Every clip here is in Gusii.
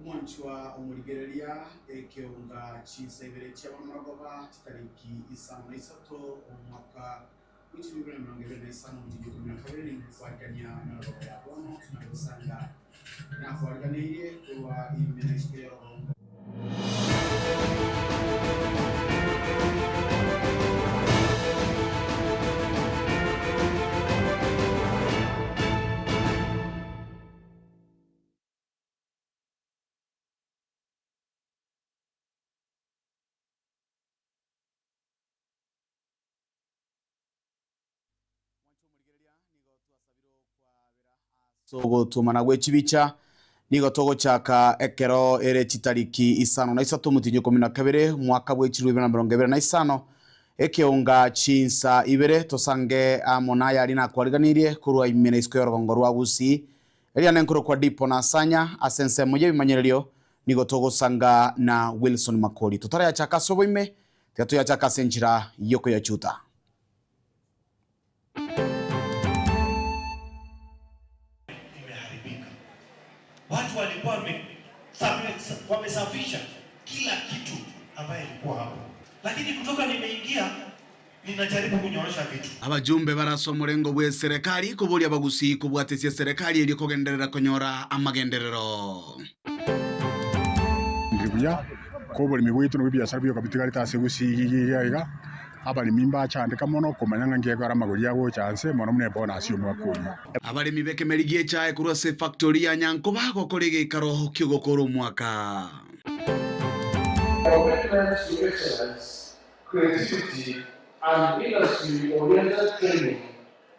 Omwanchwa omorigereria ekeonga chinsa ibere chia bono marogoba chitariki isano na isato omwaka bwe chilifu ibere na emerongo ebere na isano omotienyi o ikomi na kabere ninkokwarigia marogoba ya bono tonyare gosanga nakwariganeirie korwa ime na isiko y'orogongo. Ogotomana gwe chibicha nigo togochaka ekero ere chitariki isano na isato omotienyi ikomi na kabere omwaka bwe chilifu ibere na emerongo ebere na isano, ekeonga chinsa ibere tosange amo naye aria nakwariganirie korwa ime na isiko y'orogongo rwa Gusii. Eria nenkorokwa Dipo na Sanya ase ensemo y'ebimanyererio nigo togosanga na Wilson Makori. Totarayachaka ase oboime, tiga toyachake ase enchera y'okoyachuta. Imeharibika. Watu walikuwa wamesafisha kila kitu ambaye ilikuwa hapo, lakini kutoka nimeingia ninajaribu kunyorosha vitu. Abajumbe bare ase omorengo bw'eserekari koboria abagusii kobwatesia eserekari erio kogenderera konyora amagenderero. Ndiri buya, ko oboremi bwaito nobwo ebiasara bioka bitigarete ase gusii iga iga, abaremi mbachandeka mono komanya ng'a nki ekero amagori agocha nse mono buna ebonus y'omwaka oyio. Abaremi b'ekemeri gi'echae korwa ase efactori ya Nyankoba gokora egeikaro ki'ogokora omwaka. Commitment to excellence, creativity and industry-oriented training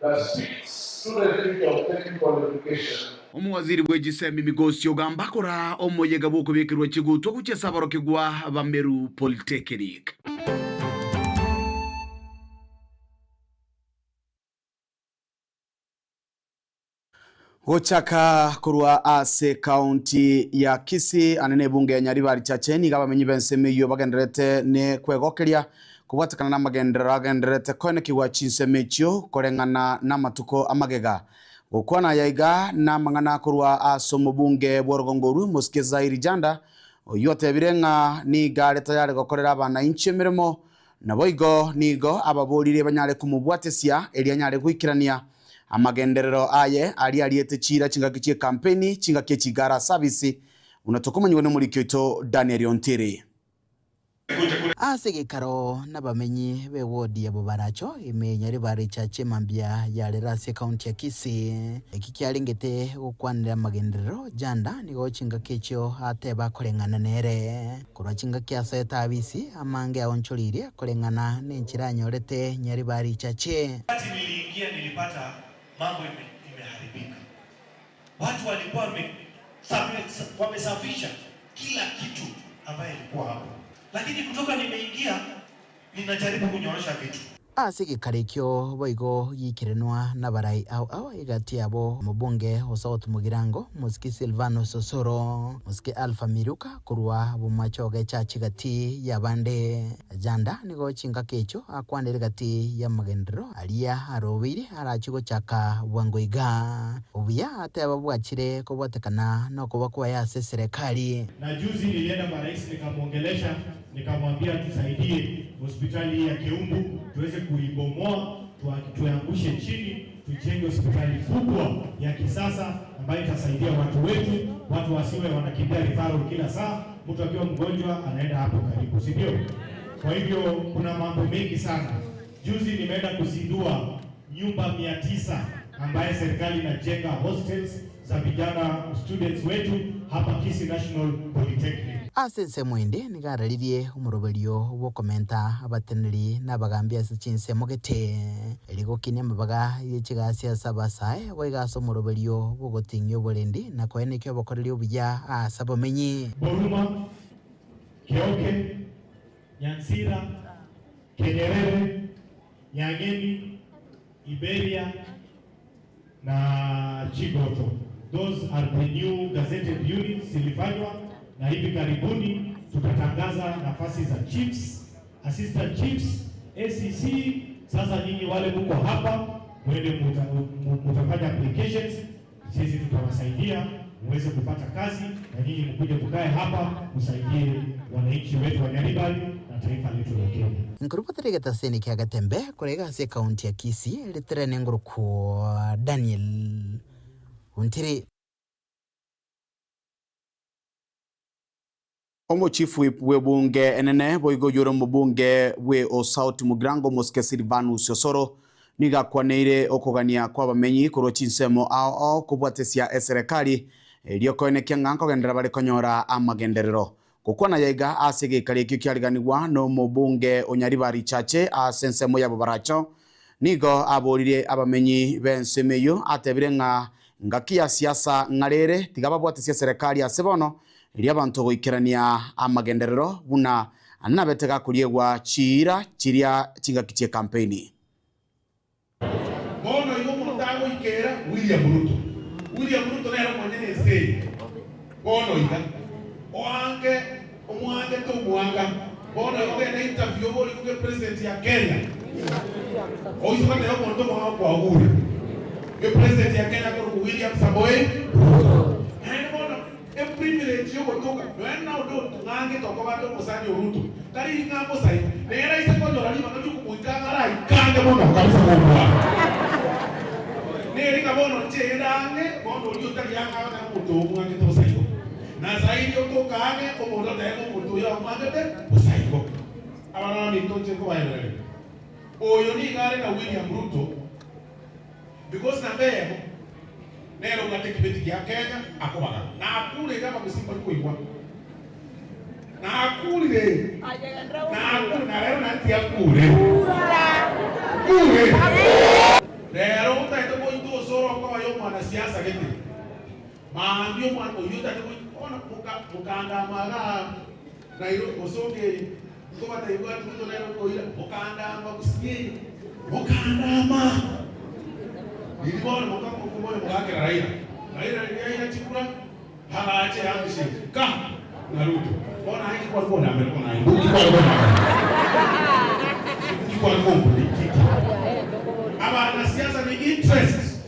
that speaks to the future of technical education. Omowaziri bwe chisemi Migosi Ogamba akora omoyega bw'okobekerwa chigutwa gochia ase aborokigwa ba Meru Polytechnic. Gochaka korwa ase ekaunti ya Kisii ane nebunge ya Nyaribari Chache nigo abamenyi b'ensemo eyio bagendererete ne kwegokeria kobwatekana namagenderero agendererete koenekigwa chinsemo echio koreng'ana namatuko amagega. Gokwana aya iga namang'ana korwa ase omobunge bw'orogongo orwo Mosike Zairi Janda oyio otebire ng'a nigo are tayari gokorera abanainchi emeremo naboigo nigo ababorire banyare komobwatesia erio anyare goikerania Amagenderero aye aria ariete chiira chingaki chi'ekampeni, chingaki echigara ase abisi, buna tokomanyigwa nomoriki oito Daniel Ontiri. Ase egekaro nabamenyi b'ewodi ya Bobaracho, ime Nyaribari Church mambia yarera ase ekaunti ya Kisii. Eki kiarengete gokwanera amagenderero Janda nigo chingaki echio ateba koreng'ana nere. Korwa chingaki asoete abisi, amange aonchoreirie koreng'ana nenchera anyorete Nyaribari Church. Wakati niliingia nilipata mambo imeharibika. Watu walikuwa wamesafisha kila kitu ambaye ilikuwa hapo, lakini kutoka nimeingia ninajaribu kunyorosha vitu. Ase egekaro ekio boigo giikerenwa nabarai ao ao egati yabo omobunge o South Mugirango, Mosike Silvanus Osoro, Mosike Alpha Miruka korwa Bomachoge Church gati y'abande. Janda nigo chingaki echio akwanire gati y'amagenderero aria arobeire arachie gochaka bwango iga. Obuya ateba bwachire kobwatekana nokoba kwaye ase eserekari. Na juzi nilienda kwa rais nikamwongelesha nikamwambia atusaidie hospitali hii ya Keumbu tuweze kuibomoa tuangushe chini tujenge hospitali kubwa ya kisasa ambayo itasaidia watu wetu, watu wasiwe wanakimbia referral kila saa. Mtu akiwa mgonjwa anaenda hapo karibu, si ndio? Kwa hivyo kuna mambo mengi sana. Juzi nimeenda kuzindua nyumba 900 ambaye serikali inajenga hostels za vijana students wetu hapa Kisii National Polytechnic. Ase ensemo ende nigo araririe omoroberio bw'okomenta abateneneri na abagambi ase chinsemo gete, erio gokinia amabaga ye chigasi ase abasae, boigo ase omoroberio bw'ogoting'ia oborendi na koenekia obokoreri obuya ase abamenyi. Boruma, Keoke, Nyansira, Kenyerere, Nyang'eni, Iberia na Chigoto. Those are the new gazetted units zilifanywa na hivi karibuni tutatangaza nafasi za chiefs, assistant chiefs, ACC. Sasa nyinyi wale mko hapa mwende mutafanya applications, sisi tutawasaidia. muweze kupata kazi na nyinyi mkuje mkae hapa msaidie wananchi wetu wa Nyaribari na taifa letu la Kenya. Nkurupotera egetaseni kia Gatembe korega ase ekaunti ya Kisii ritere ngorokwo Daniel Ontiri. Omochifu bw'ebunge enene boigo yore omobunge bwe Osauti Mugirango Mosike Silvanus Osoro nigo akwaneire okogania kwa abamenyi korwa chinsemo ao ao kobwatesia eserekari erio koenekia ng'a nkogenderera bare konyora amagenderero. Gokwana yaiga ase egekari ekio kiariganigwa na omobunge o Nyaribari Chache ase ensemo ya Bobaracho nigo aboririe abamenyi b'ensemo eyio atebire ng'a ngaki ya siasa ng'arere tiga babwatesie eserekari ase bono erio abanto goikerania amagenderero buna nabete gakoriegwa chiira chiria chingaki chi'ekampeini. Bono igo omonto agoikera William Ruto. William Ruto nere omonyene ense eye. Bono iga oange omwangete omwanga. Bono iga ogende interview oborigwe nge president ya Kenya. Oise goteba omonto omong'ao kwagure. Nge president ya Kenya akorokwa William Samoei Ruto. Naende bono e privilege yogotoka nonya na onde otung'angete okobate omosani o Ruto. Tari ring'a bosa igo. Nere aise konyora ribaga riokomoika ang'e araikange mono kabisa kobua. Neri ng'a bono inche ere ang'e, bono oria otari ang'e abe tari omonto omwangete bosa igo. Na zaidi otoka ang'e, omonto otebe ng'a omonto oyo amwangete bosa igo. Abana baminto inche nkobaebereria, oyo nigo are na William Ruto because namba eyemo nere obwate ekebeti gia Kenya akobaga. Nakure iga abagusii mbari koigwa. Nakurire, nakure, na rero naende tiakure. Kure. Rero otagete goita osoro okoba ya omwanasiasa gete. Mambia omwana oyio otagete goita bono moka mokandama igaa Nairobi bosongo eye nkobatebia bwati Ruto nere okoira mokandama gusii mokandama. Riria bono mokamokoboria mogakera Raila. Raila riria aira chikura. Agacha eamisi ka na Ruto. Bono aye ki kware kondambera bono aye mbuki kware kondambera ki kware komburia ki ki Abanasiasa ni interest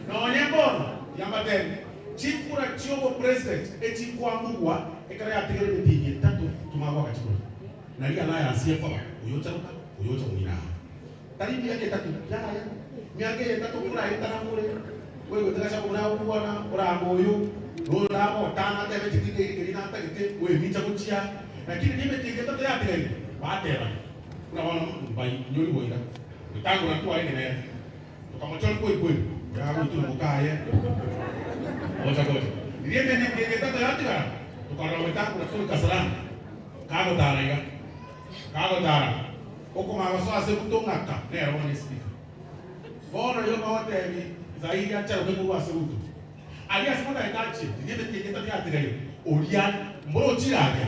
nonye mbono yambatebie chikura chiobo president echikwambugwa ekero yatigire emitingi etato tumagwa goaka chikura nari alliance ekoba oyocha boka oyocha bong'ina aa. Tari miaka etato, yaya, miaka eye etato koraetanamore, oigwete gachagua buna agokwana, orame oyo, na oyo nagotana atebe inche tindi keria natagete, oemicha gochia, lakini nemetienyi etato yatigaire, batebana, buna bono mbainyori boira, etang'ura ntwarenge nere, tokamochora kweri kweri, oyo agoitwa mokaye, gocha gocha. Riria emetienyi etato yatigara, tokarora goetang'ura tore Kasarani, kagotara iga. Kagotara okomanya gosoa ase Ruto ng'aka nere bono espeaker. Bono igo bagotebi Zairi acharoke korwa ase Ruto. Aria ase motagete achie, riria emetienyi etato yatigaire, oria mboro ochire aria.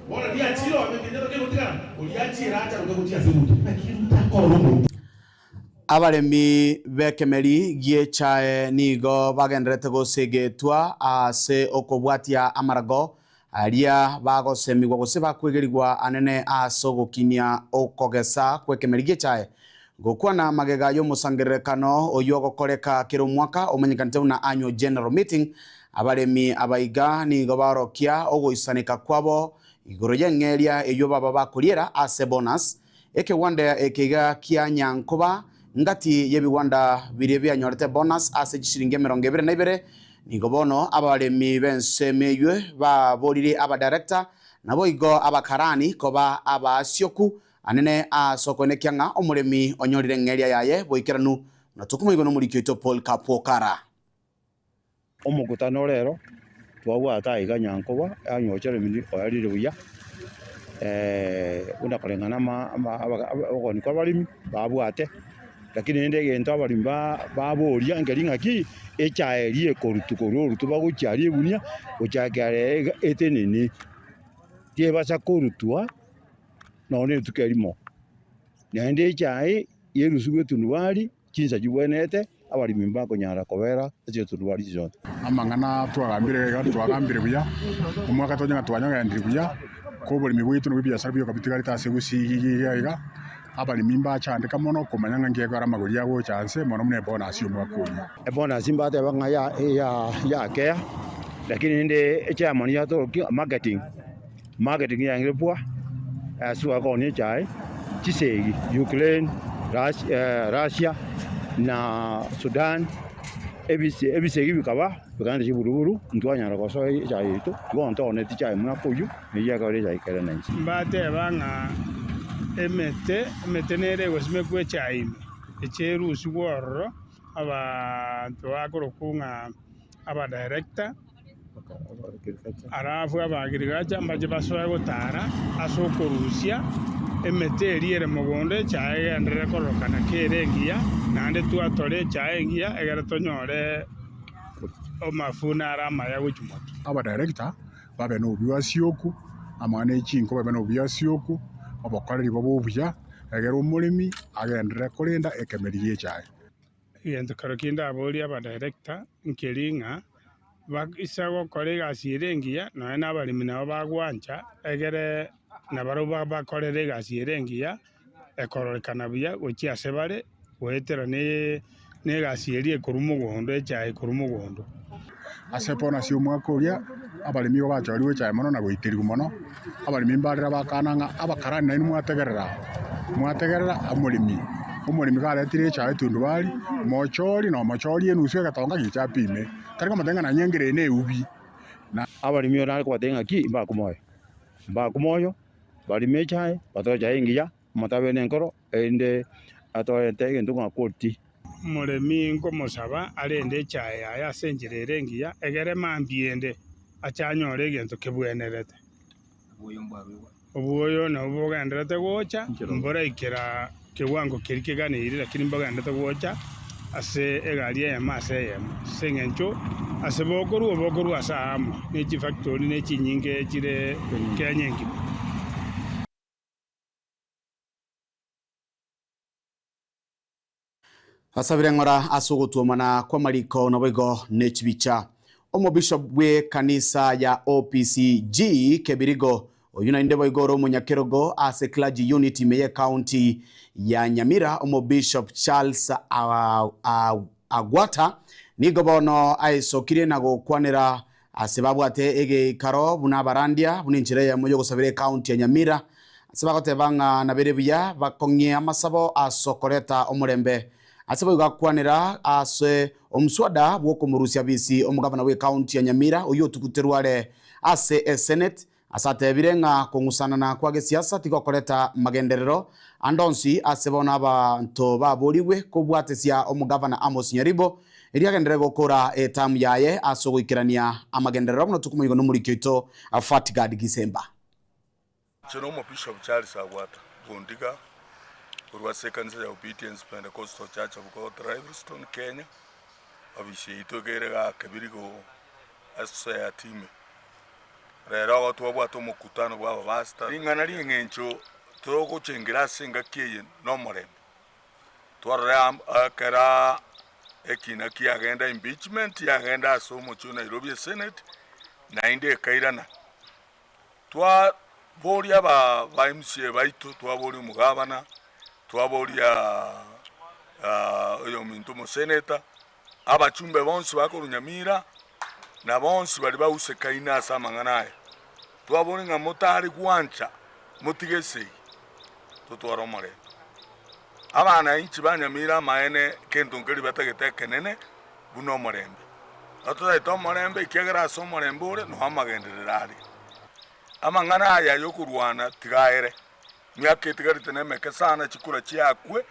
Bono riria achire oo emetienyi etato kegotigara, oria achiere acharoke gochia ase Ruto. Naki Ruto akorora omonto. Abaremi b'ekemeri gi'echae nigo bagendererete gosegetwa ase okobwatia amarago Aria bagosemigwa gose bakwegerigwa anene ase ogokinia okogesa kw'ekemeri gi'echae. Gokwana magega y'omosangererekano oyio ogokoreka kera omwaka omanyekanete buna Annual General Meeting, abaremi abaiga nigo baorokia ogoisaneka kwabo igoro y'eng'eria eyio baba bakoriera ase bonus. Ekegwanda eke iga kia Nyankoba ngati y'ebigwanda biria bianyorete bonus ase chishilingi 22. Nigo bono abaremi b'ensemo eyio baboririe abadirector, naboigo abakarani koba abaasioku anene ase okoenekia ng'a omoremi onyorire eng'eria yaye boikeranu, buna tokomoigwa nomoriki oito Paul Kapwokara. Omokutano rero twabwate aiga Nyankoba, yaani ocheremini oerire buya, buna koreng'ana obogoni kwa abaremi babwate. Lakini rende egento abaremi baboria nkeri ng'aki, echae eria ekorutwa korwa orutwa bagochia aria egunia, gochakera rero iga etenene, tebasa korutwa nonye na rituko erimo. Naende echae yerusigwe etundubari, chinsa chibwenerete, abaremi mbakonyara kobera ase etundubari chionsi. Amang'ana twagambire iga twagambire buya, omwaka twacha ng'a twanyogendire buya, ko oboremi bwaito nabwo ebiasara bioka bitigarete ase gusii iga iga. Abaremi mbachandeka mono komanya ng'a nki ekero amagori agocha nse, mono buna ebonus y'omwaka oyio. Ebonus mbateba ng'a yakea. Lakini rende echairman yatorokia marketing, marketing yangire poor ase gwakonia echae, chisegi Ukraine, Russia na Sudan, ebise ebisegi bikaba bikaenda chiburuburu ntwanyara gosoa echae yaito, igo ntooneti echae buna koywo, eyio ekero echae ekere na inse. Mbateba ng'a emete, emete nere egosimekwa echae ime, eche erusigwe ororo, abanto bakorokwa ng'a abadirector, alafu abaagriculture mbache basoe gotara ase okorusia emete eria ere mogondo echae egenderere kororokana kere engiya, naende twatore echae engiya egere tonyore amafuna are amaya gochia motwe. Abadirector babe na obuya-sioku, amang'ana e chinko babe na obuya-sioku, obokoreri bobe obuya, egere omoremi agenderere korenda ekemeri gi'echae. Egento kero kende aborie abadirector nkeri ng'a ise gokora egasi ere engiya nonya na abaremi nabo bagwancha egere nabarobwo bakorere egasi ere engiya ekororekana buya gochia ase bare goetera na egasi eria ekorwa mogondo echae ekorwa mogondo. Ase bono ase omwaka oria abaremi igo bachorigwe echae mono na goiterigwa mono, abaremi mbarire bakana ng'a abakarani nainwe mwategerera, mwategerera omoremi, omoremi karetire echae etundubari, mochori na omochori enusu egetonga gicha apime, tari komotebia ng'a nanye ngire eye na eubi. Na abaremi ore nare kobatebia ng'aki mbakwe moyo, mbakwe moyo, barime echae, batore echae engiya, omonto abe nenkoro, erinde atorente egento ng'a quality. Omoremi nkomosaba arende echae yaye ase enchera ere engiya, egere mambia ende ache anyore egento kebwenerete. Obwoyo nabwo bogendererete gocha, mboraikera kewango keria keganeiri, lakini mbogendererete gocha ase egari eyemo ase eyemo, ase eng'encho ase bokorwa bokorwa ase aamo, ne chifactori ne chinyinge chire Kenya engima. Asabire ng'ora ase ogotwomana kw'amariko naboigo ne chibicha. Omobishop bw'ekanisa ya OPCG Kebirigo, oyio naende boigo ore omonyakerogo ase Clergy Unit ime y'ecounty ya Nyamira, Omobishop Charles Agwata, nigo bono aesokirie na gokwanera ase babwate egeikaro buna abarandia buna enchera eyemo y'ogosabera ecounty ya Nyamira ase bagoteba ng'a nabere buya bakong'ie amasabo ase okoreta omorembe ase boigo akwanera ase omswada bw'okomorusia bisi omogavana bw'ecounty ya Nyamira oyio otuguterwe are ase esenate Ase atebire ng'a kong'usanana kwa gesiasa tigokoreta magenderero ande onsi ase bono abanto baborigwe kobwatesia omogavana Amos Nyaribo erio agenderere gokora etamu yaye ase ogoikerania amagenderero buna tokomoigwa nomoriki oito Fatgard Gisemba. Inche nomobishop Charles Agwata Gondiga korwa ase ekanisa ya Obedience Pentecostal Church of God Livingston Kenya, ofisi yaito iga ere igaa Kebirigo ase Society ime. Rero igo twabwate omokutano bw'abapastor. Ring'ana ri'eng'encho togochengera ase engaki eye nomorembe. Twarora ekero ekina kiagenda impeachment yagenda ase omochie o Nairobi esenate, naende ekairana. Twaboria aba ba MCA baito, twaboria omogabana, twaboria oyominto omoseneta, Abachumbe bonsi bakorwa Nyamira, na bonsi baria bausekaine ase amang'ana aya, twabore ng'a motare gwancha motige esegi, totware omorembe. Abanainchi ba Nyamira amaene kento nkeria batagete ekenene buna omorembe. Nabo totagete omorembe ekiagera ase omorembe ore noo amagenderero are. Amang'ana aya yokorwana tiga aere, emiaka etigarete nemeke sana chikura chiakwe.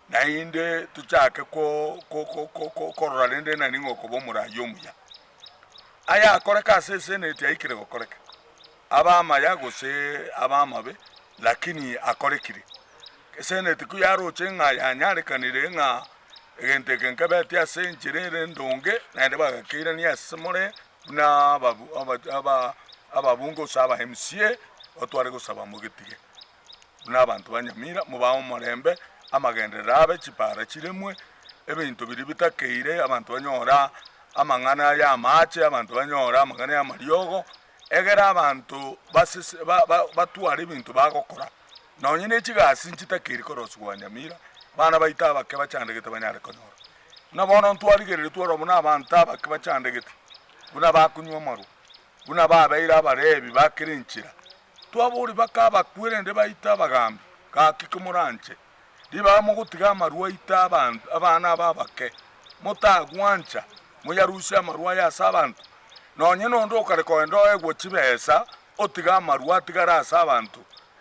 Naende tochake korora rende nani ng'a okoba omoraia omuya. Aya akoreka ase eseneti aikire gokoreka, abe amaya gose abe amabe, lakini akorekire. Eseneti ko yaroche ng'a yanyarekanire ng'a egento eke nkebeti ase enchera ere endonge, naende bagakeirania ase more buna ababunge gose aba MCA, otware gosaba mogetige. Buna abanto ba Nyamira, mobae omorembe, amagenderero abe, chipaara chiremwe, ebinto biria bitakeire, abanto banyore amang'ana y'amaache, abanto banyore amang'ana y'amariogo, egere abanto basese ba- ba- batware ebinto bagokora. Nonye ne chigasi nchitakeire korosigwa Nyamira, abana baito abake bachandegete banyare konyora. Buna bono ntwarigereria twarora buna abanto abake bachandegete. Buna bakonywa amarwa, buna babeire abarebi ba kera enchera. Twabori baka abakwe rende baite abagambi, gaki komoranche. Ribaga mogotiga amarwa aite abanto, abana aba abake, motagwancha, moyarusie amarwa aya ase abanto. Nonye nonde okare kogenda oegwe chibesa, otige amarwa atigare ase abanto.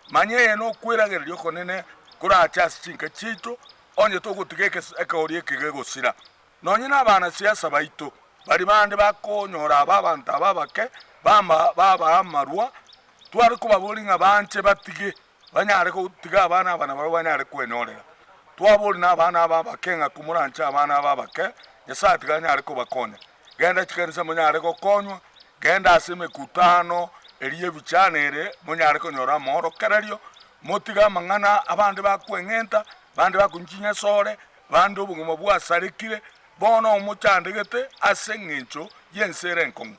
Manya eye nokweragereria okonene korache ase chinka chiaito, onye togotiga ekegoria eke gegosira. Nonye nabanasiasa baito, baria bande bakonyora aba abanto aba abake, babaa amarwa, tware kobaboria ng'a banche batige, banyare gotiga abana aba nabarabwo banyare kwenyorera. Twaboria na abana aba abake ng'a komoranche abana aba abake, Nyasae tiga anyare kobakonya. Genda chikanisa monyare gokonywa, genda ase emekutano eria y'ebichana ere, monyare konyora amorokererio, motige amang'ana abande bakweng'enta, abande bakonywa chinyasore, bande obogima bwasarekire, bono omochandegete ase engencho y'ense ere enkong'u.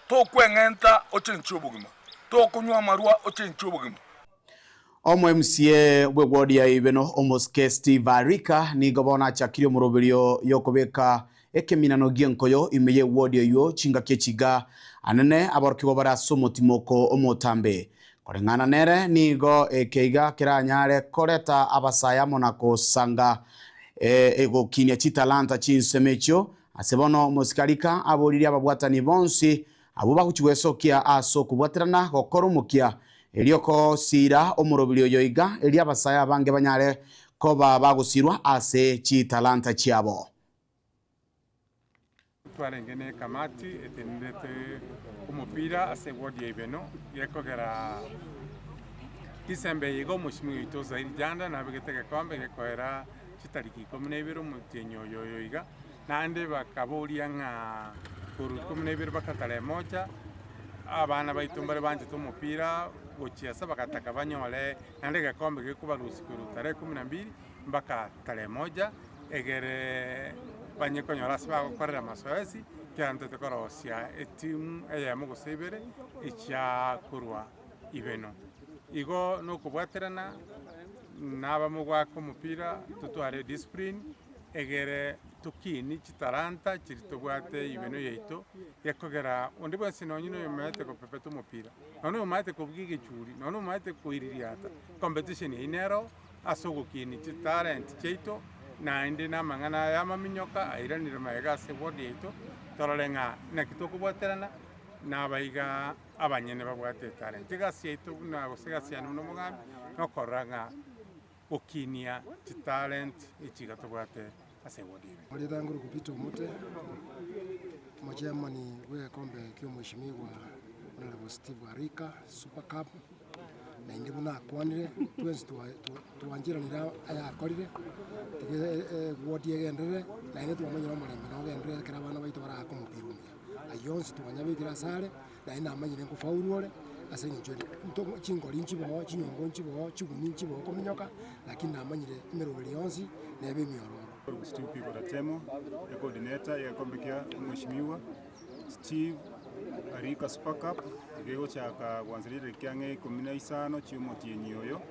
Tokweng'enta ochenchie obogima, tokonywa amarwa ochenchie obogima. Omo MCA bw'eward ya Ibeno omosike Steve Arika nigo bono achakirie omoroberio yokobeka ekeminano gi'enkoyo ime y'eward eywo chingaki echiga anene aborokigwa bare ase omotimoko omotambe. Koreng'ana nere nigo eke iga keranyare koreta abasae amo na kosanga egokinia chitalanta chinsemo echio. Ase bono omosike Arika aboririe ababwatani bonsi Abwo bagochia gwesokia ase okobwaterana gokora omokia, erio kosiira omorobiri oyo iga, erio abasae abange banyare koba bagosiirwa ase chitalanta chiabo. Twarenge ne ekamati etenenerete omopira ase eward ya Ibeno gekogera December eye iga omoshimiwa oito Zairi Janda nabegete egekombe gekoera chitariki ikomi na ibere omotienyi oyo oyo iga. Naende bakaboria ng'a korwa 12 mpaka tarehe moja, abana baito mbare banchete omopira gochiesa bagataka banyore naende egekombe gekobarusia korwa tarehe 12 mpaka tarehe moja, egere banye konyora ase bagokorera mazoezi, ekiagera ntotete korosia etimu eyemo gose ibere echia korwa ibeno. Igo nokobwaterana nabamo goaka omopira totware ediscipline. Egere tokinie chitalanta chiria tobwate ibeno yaito, gekogera onde bwensi nonye noyomaete gopepeta omopira, nonye noyomaete kobugia egechuri, nonye noyomaete koiririata, competition eyio nero ase ogokinia chitalent chiaito, naende na amang'ana aya amaminyoka airanire magega ase eward yaito, torore ng'a naki tokobwaterana na abaiga abanyene babwate etalent. Egasi yaito buna gose egasi yane buna omogambi, nokorora ng'a. Gokinia chitalent echi iga tobwate ase ewodi eye. Marieta nguru Peter Omote, omochairman bw'egekombe kia omweshimiwa Honourable Steve Arika Super Cup, naende buna akwanire twensi twancheranire ayakorire, tiga ewodi egenderere, naende twamanyire omorembe nogenderere ekero abana baito barake omopira omuya. Ayio onsi twanyabekire asare. Naende namanyire nkofaulu ore, ase eng'encho ere nto chingori nchiboo, chinyongo nchiboo, chiguni nchiboo okominyoka, lakini namanyire emeroberi yonsi nebe emiororo. Steve Biko Ratemo, ecoordinator y'egekombe kia Omweshimiwa Steve Arika Super Cup, egegochaka gwansa ritariki ang'e ikomi na isano chi'omotienyi oyo.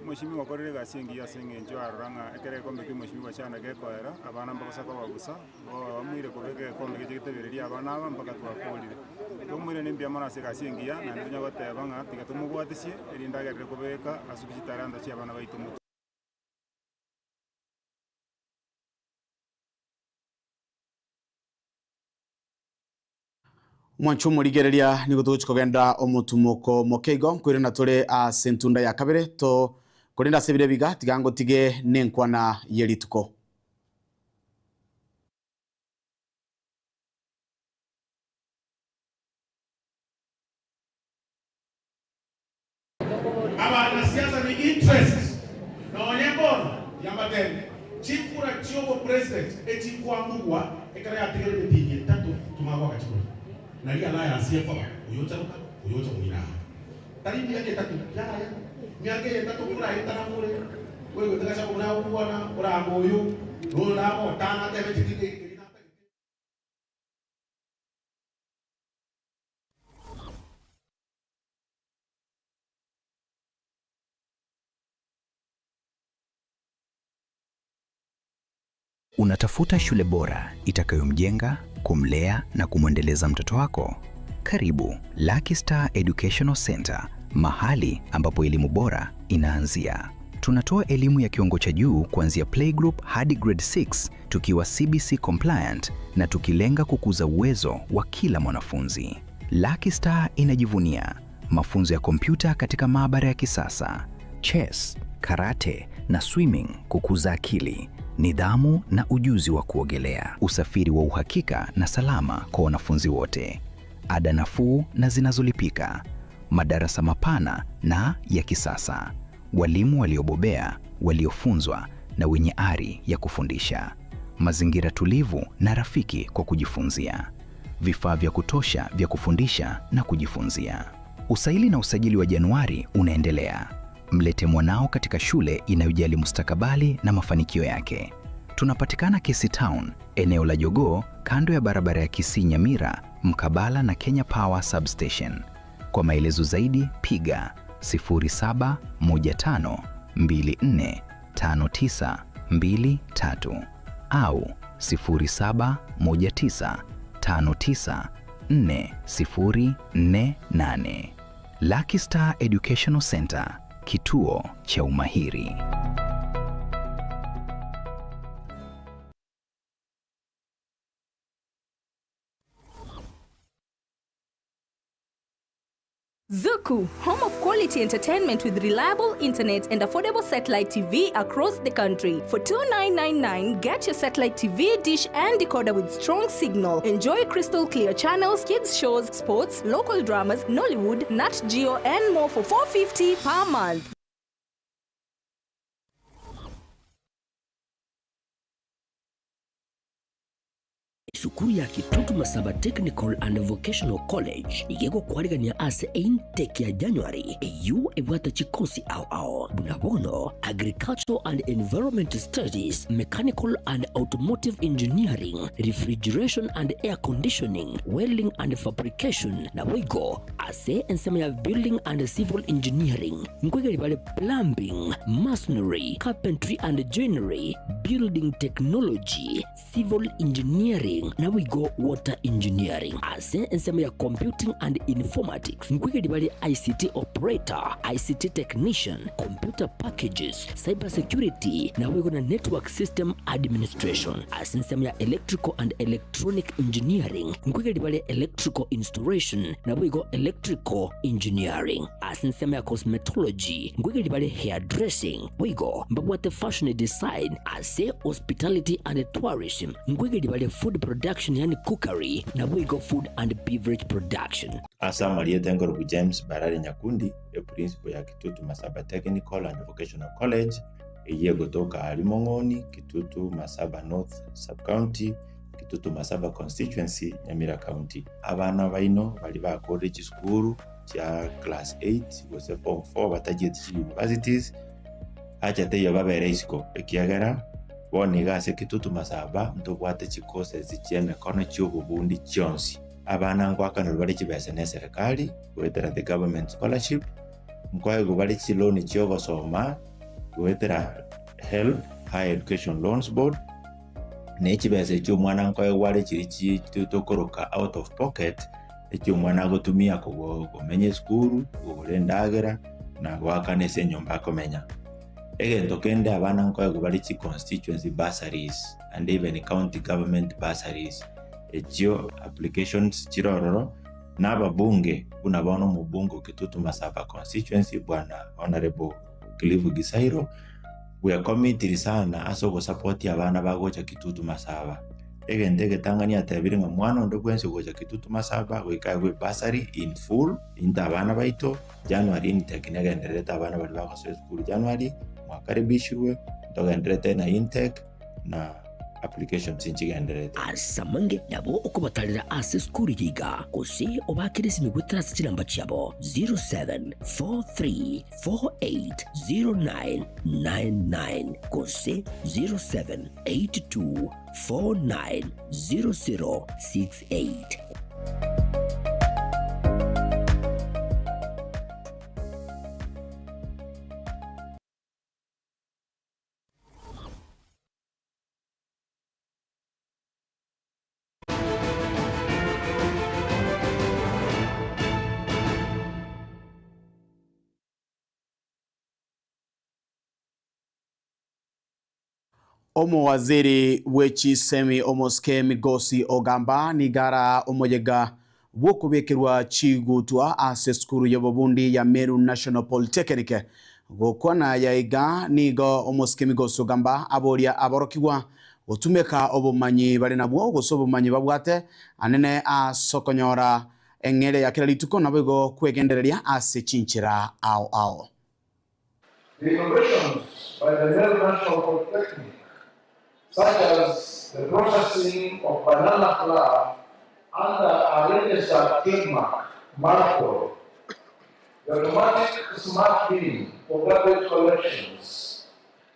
Omweshimiwa okorire egasi engiya ase eng'encho arora ng'a ekero egekombe kia Omweshimiwa Chana gekoera, abana mbagosa koba bosa. Oamuire kobeka egekombe geche getebererie abana aba mpaka twakorire. Tomoiranie mbuya mono ase egasi engiya, naende tonya goteba ng'a tiga tomobwatisie, erinde agerere kobeka asuke chitalanta chi'abana baito motwe. Omwancho omorigereria nigo togochia kogenda omotumoko moke igo nkoirana tore ase entunda ya kabere to korende ase ebiro ebiga tiga ngotige nenkwana ye rituko. Abanasiasa ni interest nonye mbono yambatebie chikura chiobo president echikwangugwa ekero yatigere emitingi etato tumagwaka chikura nari alliance ekoba oyocha boka oyocha moino aa tari miaka etato yaya miaka eye etato kura etanamure oigwete gachagua buna agokwana oranga oyo noyo nagotanga atebe inche tindi. Unatafuta shule bora itakayomjenga kumlea na kumwendeleza mtoto wako? Karibu Lucky Star Educational Center, mahali ambapo elimu bora inaanzia. Tunatoa elimu ya kiwango cha juu kuanzia playgroup hadi grade 6 tukiwa CBC compliant na tukilenga kukuza uwezo wa kila mwanafunzi. Lucky Star inajivunia mafunzo ya kompyuta katika maabara ya kisasa, chess, karate na swimming kukuza akili, nidhamu na ujuzi wa kuogelea, usafiri wa uhakika na salama kwa wanafunzi wote, ada nafuu na zinazolipika, madarasa mapana na ya kisasa, walimu waliobobea, waliofunzwa na wenye ari ya kufundisha, mazingira tulivu na rafiki kwa kujifunzia, vifaa vya kutosha vya kufundisha na kujifunzia. Usaili na usajili wa Januari unaendelea. Mlete mwanao katika shule inayojali mustakabali na mafanikio yake. Tunapatikana Kisii Town, eneo la Jogoo, kando ya barabara ya Kisii Nyamira, mkabala na Kenya Power Substation. Kwa maelezo zaidi piga 0715245923 au 0719594048. Lucky Star Educational Center, kituo cha umahiri. Zuku, home of quality entertainment with reliable internet and affordable satellite TV across the country. For 2999, get your satellite TV dish and decoder with strong signal. Enjoy crystal clear channels, kids shows, sports, local dramas, Nollywood, Nat Geo and more for 450 per month. Esukuru ya Kitutu Masaba Technical and Vocational College iga egokwarigania ase intake ya January eyio ebwate chikosi ao ao buna bono Agricultural and Environment Studies, Mechanical and Automotive Engineering, Refrigeration and Air Conditioning, Welding and Fabrication naboigo ase ensemo ya Building and Civil Engineering nkoigeri bare Plumbing, Masonry, Carpentry and Joinery, Building Technology, Civil Engineering naboigo Water Engineering. Ase ensemo ya Computing and Informatics nkoigeri bare ICT Operator, ICT Technician, Computer Packages, Cyber Security naboigo na Network System Administration. Ase ensemo ya Electrical and Electronic Engineering nkoigeri bare Electrical Installation naboigo Electrical Engineering. Ase ensemo ya Cosmetology nkoigeri bare Hairdressing boigo mbabwate Fashion Design. Ase Hospitality and Tourism nkoigeri bare Food Production yani Cookery naboigo Food and Beverage Production. Ase amarieta nkorokwa James Barare Nyakundi, eprinciple ya Kitutu Masaba Technical and Vocational College, eyio egotoka aria Mong'oni, Kitutu Masaba North Sub-County, Kitutu Masaba Constituency, Nyamira County. Abana baino baria bakorire chisukuru chia class 8 gose form 4 batachieti chi universities, acha teiyo babere isiko ekiagera bono iga ase Kitutu Masaba ntobwate chicourses chia emekono chia obobundi chionsi. Abana ngoakanirwe bare chibesa na eserekari goetera the government scholarship, nkoegwa bare chiloan chia ogosoma goetera HELB, Higher Education Loans Board, na echibesa echio omwana nkoegwa are chiri chi tokoroka out of pocket, echio omwana agotumia komenya esukuru, kogora endagera, na goakana ase enyomba akomenya. Egento kende abana nkoegwa bare chi constituency bursaries and even county government bursaries, echio applications chire ororo, na ababunge buna bono omobunge o Kitutu Masaba constituency bwana Honorable Cliff Gisairo bwekomitiri sana ase ogosupport abana bagocha Kitutu Masaba. Egento egetang'ani atebire ng'a mwana onde bwensi ogocha Kitutu Masaba goika aegwe bursary in full into abana baito January intake negendererete abana baria bagosoa esukuru January mwakaribishirwe ntogenderete na intake na applications nchigendererete. Ase amange nabo okobatarera ase esukuru eye iga, gose obakere esimi goetera ase chinamba chiabo 0743480999 gose 0782490068. Omowaziri bwe chisemi omosike Migosi Ogamba nigo araa omoyega bw'okobekerwa chigutwa ase esukuru y'obobundi ya Meru National Polytechnic. Gokwana aya iga nigo omosike Migosi Ogamba aboria aborokigwa gotumeka obomanyi bare nabwo gose obomanyi babwate anene ase okonyora eng'eria ya kera rituko naboigo kwegendereria ase chinchera ao ao. The innovations by the Meru National Polytechnic such as the processing of banana flour under a registered trademark, Marpol, the automatic smart bin for garbage collections,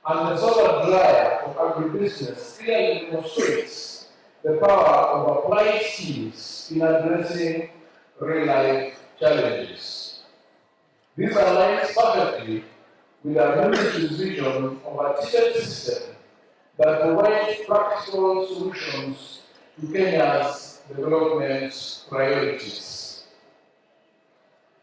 and the solar dryer for agribusiness clearly demonstrates the power of applied skills in addressing real-life challenges. This aligns perfectly with our ministry's vision of a TVET system that provides practical solutions to Kenya's development priorities.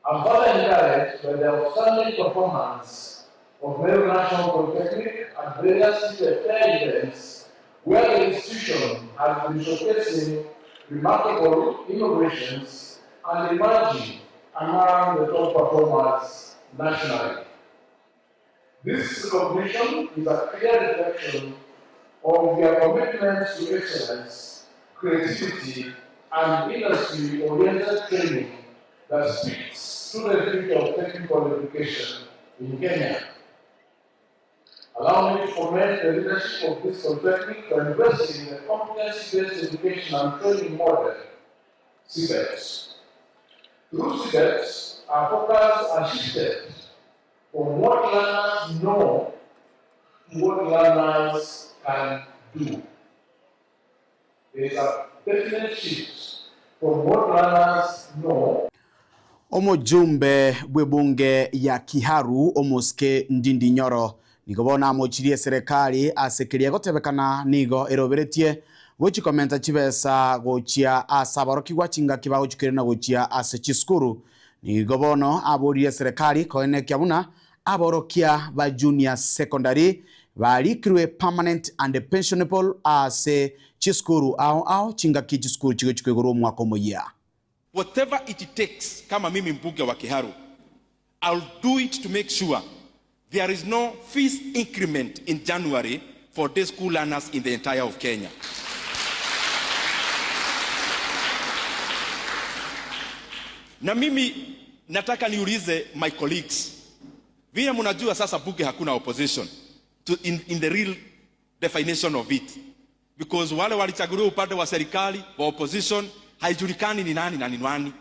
I'm further encouraged by the outstanding performance of Meru National Polytechnic at various TVET fair events where the institution has been showcasing remarkable innovations and emerging among the top performers nationally. This recognition is a clear reflection of their commitment to excellence, creativity, and industry-oriented training that speaks to the future of technical education in Kenya. Allow me to commend the leadership of this polytechnic for investing in the competency-based education and training model, CBET. Through CBET, our focus has shifted from what learners know to what learners can do. There is a definite shift from what learners know Omojumbe bw'ebunge ya Kiharu omosike Ndindi Nyoro nigo bono amochirie eserekari ase keria egotebekana nigo eroberetie gochia komenta chibesa gochia ase aborokigwa chingaki bagochikerena gochia ase chisukuru. Nigo bono aboririe eserekari koenekia buna aborokia ba junior secondary barikirwe permanent and pensionable ase chisukuru ao ao chingaki chisukuru chigochia koigorwa omwaka omoyia. Whatever it takes kama mimi mbunge wa Kiharu, I'll do it to make sure there is no fees increment in January for day school learners in the entire of Kenya. Na mimi nataka niulize my colleagues, vile mnajua sasa bunge hakuna opposition to in, in the real definition of it because wale walichaguliwa upande wa serikali wa opposition haijulikani ni nani na ni nani,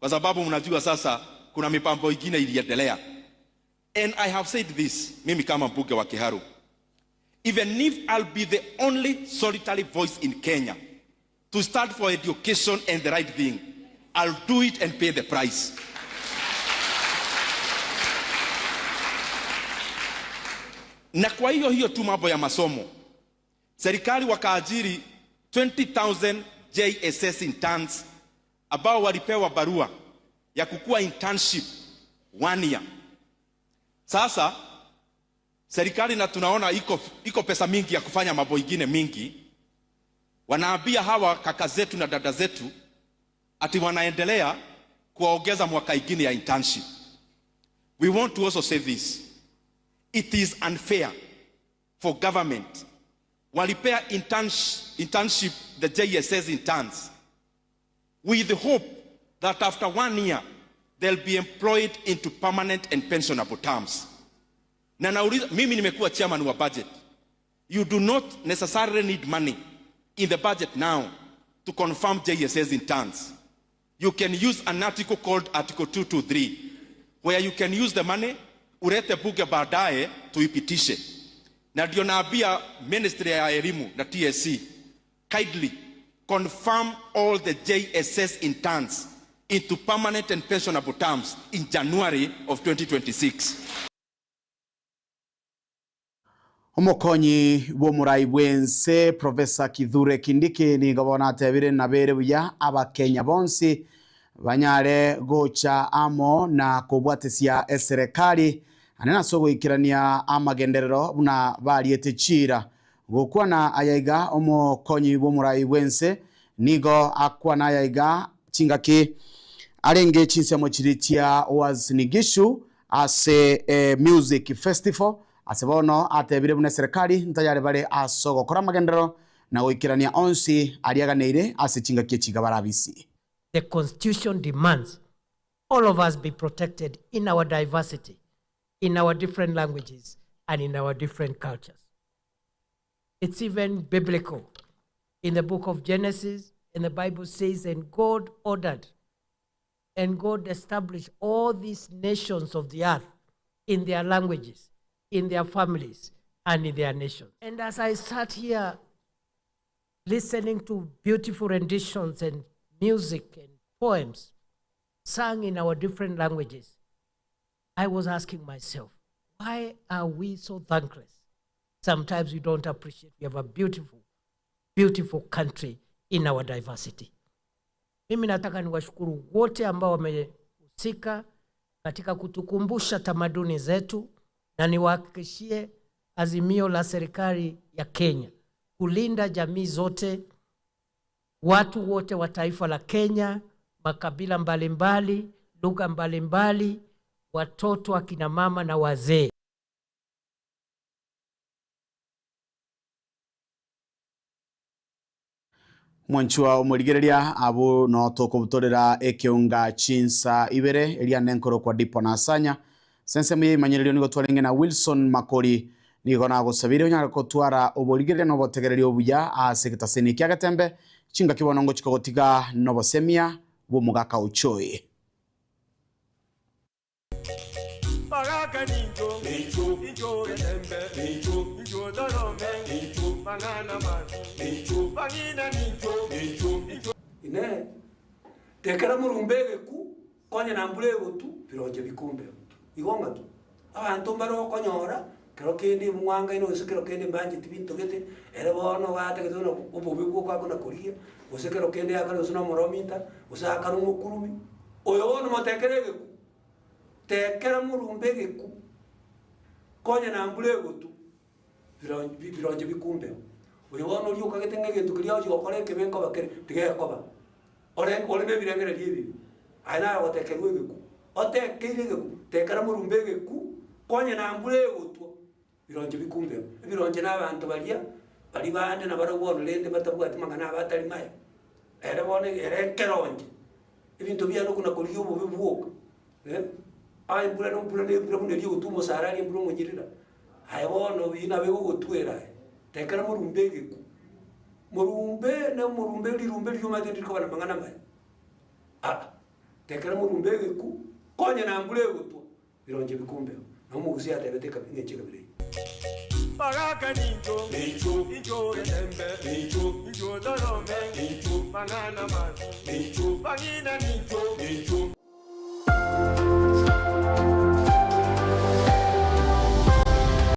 kwa sababu mnajua sasa kuna mipango ingine iliendelea. And I have said this, mimi kama mbunge wa Kiharu, even if I'll be the only solitary voice in Kenya to stand for education and the right thing, I'll do it and pay the price. Na kwa hiyo hiyo tu mambo ya masomo, serikali wakaajiri 20,000 JSS interns ambao walipewa barua ya kukua internship one year. Sasa serikali na tunaona iko, iko pesa mingi ya kufanya mambo ingine mingi, wanaambia hawa kaka zetu na dada zetu ati wanaendelea kuwaongeza mwaka ingine ya internship. We want to also say this. It is unfair for government walipea internship the JSS interns with the hope that after one year they'll be employed into permanent and pensionable terms. Na nauliza, mimi nimekuwa chairman wa budget. You do not necessarily need money in the budget now to confirm JSS interns. You can use an article called Article 223 where you can use the money ulete bunge baadaye tuipitishe. Na ndio naambia ministry ya elimu na TSC kindly confirm all the JSS interns into permanent and pensionable terms in January of 2026. Omokonyi bw'omorai bw'ense Professor Kithure Kindiki nigo bono atebire nabere buya Abakenya bonsi banyare gocha amo na kobwatesia eserekari ane ase ogoikerania amagenderero buna bariete chiira. Gokwana aya iga omokonyi bw'omorai bw'ense nigo akwana aya iga chingaki arenge chinsemo chiria chia Uasin Gishu ase Music Festival ase bono atebire buna eserekari ntayare bare ase ogokora amagenderero na goikerania onsi aria aganeire ase chingaki echi iga barabisi. The constitution demands all of us be protected in our diversity, in our different languages, and in our different cultures. It's even biblical. In the book of Genesis, and the Bible says, and God ordered and God established all these nations of the earth in their languages, in their families, and in their nations. And as I sat here listening to beautiful renditions and music and poems sung in our different languages, I was asking myself, why are we so thankless? Sometimes we don't appreciate we have a beautiful, beautiful country in our diversity. Mimi nataka niwashukuru wote ambao wamehusika katika kutukumbusha tamaduni zetu, na niwahakikishie azimio la serikali ya Kenya kulinda jamii zote, watu wote wa taifa la Kenya, makabila mbalimbali, lugha mbalimbali, watoto, akina mama na wazee. Mwanchwa omorigereria abwo no tokobutorera ekeunga chinsa ibere eria nenkoro kwa Dipo na Asanya sensemo yeimanyererio nigo twarenge na Wilson Makori nigo nagosabire onyare kotwara oborigereria na obotegereria obuya ase egetaseni kia Getembe chingaki bono ngochika gotiga nobosemia bw'omogaka Ochoi. Baraka ninjo, ninjo, ninjo getembe, ninjo, ninjo dorome, ninjo, banana man, ninjo, bangina ninjo, ninjo, ninjo. Inee! Tekera morumba egeku, konya na mbura egotu, bironche bikumbeo. Igo ng'aki? Abanto mbare okonyora, kero kende mwangaine gose kero kende mbancheti binto gete, ere bono gatagete buna obobe bwoka akona korigia, gose kero kende akare gose na omorominta, gose akare omokurumi. Oyo bono motekere egeku, tekera morumba egeku, konya na mbura egotu, bironche bikumbeo. Oyo bono oria okagete ng'a egento keria agochia gokora ekebe nkoba kere, tigekoba. Ore ore na ebirengererio ebibe, aye naye ogotekerwa egeku, otekeire egeku, tekera morumba egeku, konya na mbura egotwa, bironche bikumbeo. Ebironche na abanto baria, baria bande nabarabwo bono rende batabwati mang'ana abo atari maya. Ere bono ere ekeronche, ebinto biane okona korigia obobe bwoka, eh, aye embura na embura na embura buna eria egotwa omosara aria embura omonyirira, aye bono eyio nabo egogotwera aye, tekera morumba egeku. Morumbe na omorumbe rirumbe riria omanyete ndirikoba na mang'ana amaya. Aa, tekera morumbe egeku, konya na mbura egotwa, bironche bikumbeo. Na omogusii atebete ekabi eng'encho ekabira eyio. Baraka ninjo, ninjo, ninjo getembe, ninjo, ninjo dorome, ninjo, banana man, ninjo, bangina ninjo, ninjo.